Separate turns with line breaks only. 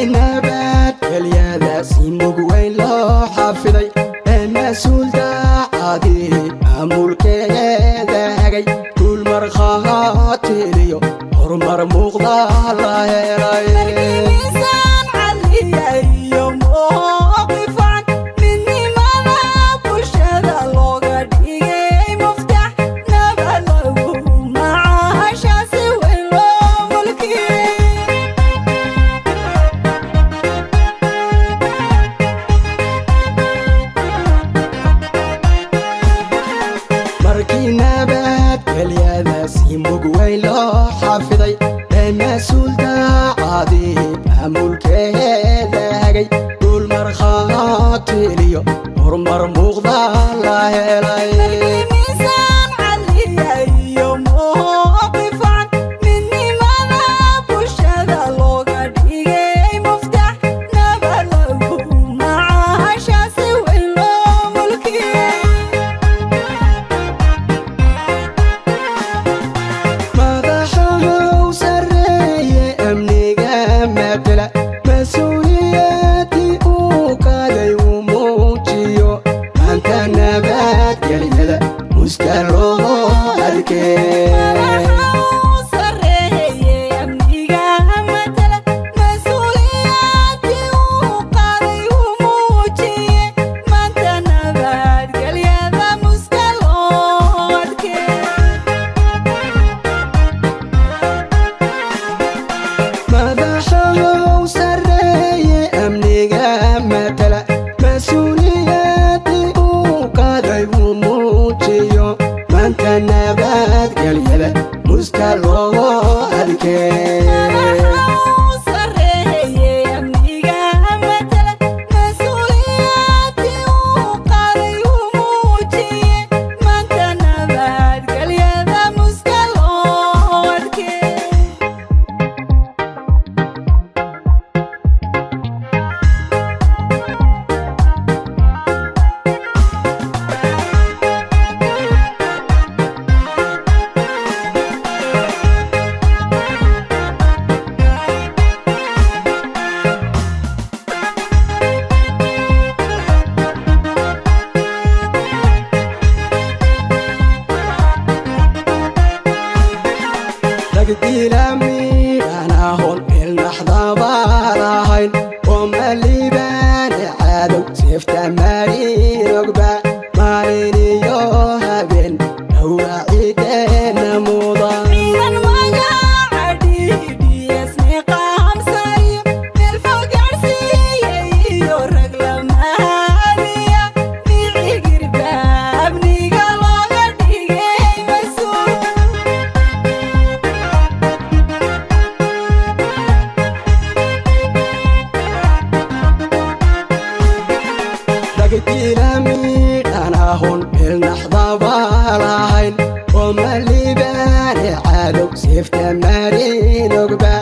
Markii nabadgelyada si mug weyn loo xafiday ee mas-uul daacadii maamulkeeda hagay, guul markhaatiliyo horumar muuqda la helay.
Miisaan cadliya iyo mowqifan midnimada bulshada looga dhigay muftax, nabad lagu macaasha si weyn loo mulkiyey.
Markii nabadgelyada si mug weyn loo xafiday ee mas-uul daacadii maamulkeeda hagay, guul markhaatiliyo horumar muuqda la helay.
Miisaan cadliya iyo mowqifan midnimada bulshada looga dhigay muftax, nabad lagu macaasha si weyn loo mulkiyey.
Madaxahow sarreeye amniga matala, mas-uuliyadii uu qaaday uu muujiyo, maanta nabadgelyada musta loo adkee.
Madaxa sarreeye amniga matala, mas-uuliyadii uu qaaday uu muujiye, maanta nabadgelyada muska loo adkeey.
Madaxahow sarreeye amniga matala, mas-uuliyadii uu qaaday uu muujiyo, maanta nabadgelyada musta loo adkee.
Madaxa sarreeye amniga matala, mas-uuliyadii uu qaaday uu muujiye, maanta nabadgelyada muska loo adkeey.
Ragdiilamiidhanahon ilnaxdabaan ahayn oo maliibaane cadow seefta marinogba, maalin iyo habeen dhowaacideena mudan.
Ciidan magaca DDS niqaamsariyo meel fog gaadhsiiyey iyo rag lamaadiya micigirba amniga looga dhigay mas-uul.
Ragdiilamiidhanahon ilnaxdabaan ahayn oo maliibaane cadow seefta marinogba.